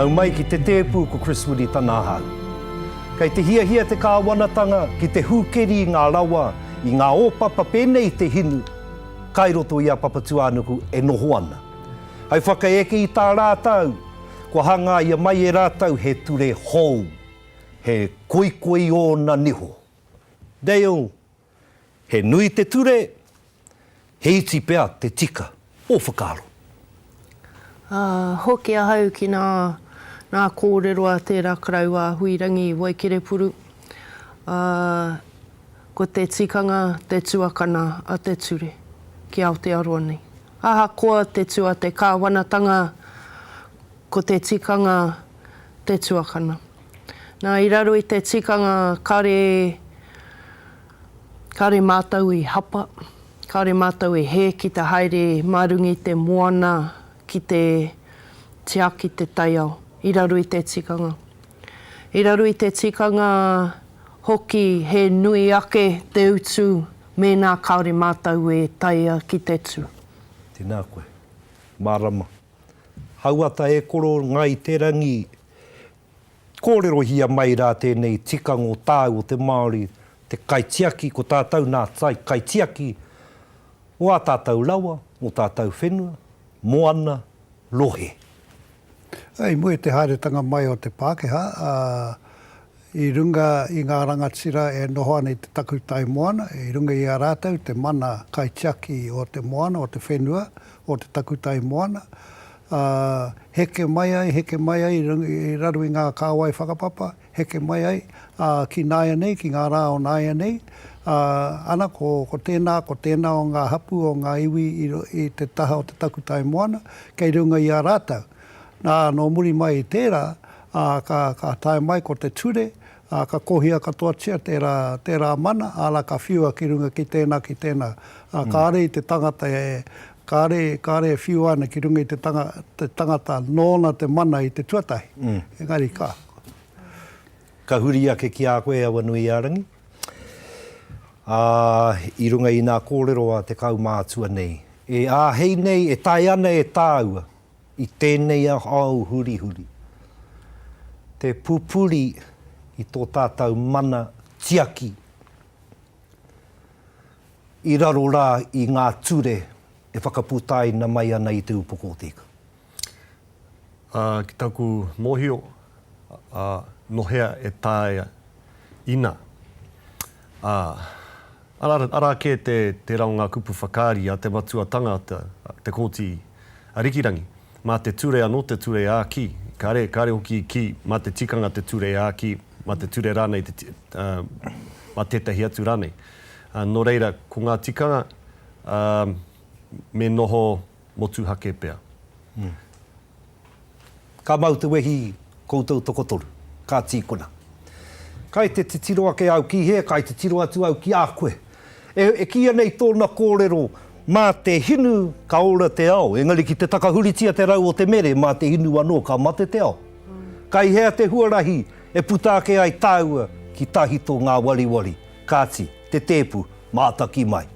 Nau mai ki te tēpu ko Chris Wiritana ahau. Kei te hiahia te kāwanatanga ki te hūkeri i ngā rawa, i ngā ōpapa pēnei i te hinu, kai roto i a Papatūānuku e noho ana. Hai whakaeke i tā rātou, kua hangaia mai e rātou he ture hou, he koikoi ōna niho. Dale, He nui te ture, he iti pea te tika. Ō whakaaro. Ā, hoki ahau ki nā, nā kōrero a tērā karaua a Huirangi i Waikerepuru, ā, ko te tikanga te tuakana a te ture ki Aotearoa nei. Ahakoa te tū a te kāwanatanga, ko te tikanga te tuakana. Nā, i raro i te tikanga kare, kare mātou i hapa, kare mātou i hē ki te haere mā runga i te moana ki te tiaki te taiao, i raro i te tikanga. I raro i te tikanga hoki he nui ake te utu mēnā kāore mātou e taea ki te tū. Tēnā koe. Mārama. Hauata e koro Ngai Te Rangi Kōrerohia mai rā tēnei tikanga o tāu o te Māori, te kaitiaki, ko tātou nā tai kaitiaki o ā tātou rawa, o tātou whenua, moana, rohe. I mua i te haeretanga mai o te Pākehā, ā, i runga i ngā rangatira e noho ana i te takutai moana, i runga i a rātou te mana kaitiaki o te moana, o te whenua, o te takutai moana, ā, heke mai ai, heke mai ai i raro i ngā kāwai whakapapa, heke mai ai, ā, ki nāianei, ki ngā rā o nāianei, ā, ana, ko, ko tēnā, ko tēnā o ngā hapū, o ngā iwi i, i te taha o te takutai moana, kei runga i a rātou. Nā, nō muri mai i tērā, ā, ka, ka tae mai ko te ture, ā, ka kohia katoatia tērā, tērā mana, āna ka whiua ki runga ki tēnā, ki tēnā. Ā, kāre i te tangata e, kāre, kāre e whiua ana ki runga i te tanga, te tangata nōna te mana i te tuatahi. Engari ka. Ka huri ake ki a koe, Awanuiārangi, ā, i runga i nā kōrero a te kaumātua nei, e āhei nei, e taea ana e tāua i tēnei ao hurihuri, te pupuri i tō tātou mana tiaki i raro rā i ngā ture e whakaputaina mai ana i Te Upoko o Te Ika. Ā, ki taku mōhio, ā, nohea e taea ina, ā, arā, arā kē te, tērā o ngā kupu whakaari a te matua tangata, Te Kooti Arikirangi. Mā te ture anō te ture ā-kī, kāre, kāre hoki i kī, mā te tikanga te ture ā-kī, mā te ture rānei te, ā, mā tētahi atu rānei. Ā, nō reira, ko ngā tikanga, ā, me noho motuhake pea. Ka mau te wehi koutou tokotoru. Ka tīkona. Kai te titiro ake au ki hea, kai te tiro atu au ki a koe. E, e kīia nei tōna kōrero, mā te hinu ka ora te ao, engari ki te takahuritia te rau o te mere, mā te hinu anō ka mate te ao. Kai hea te huarahi e puta ake ai tāua ki tahito ngāwariwari, kāti, te tēpu, mātaki mai.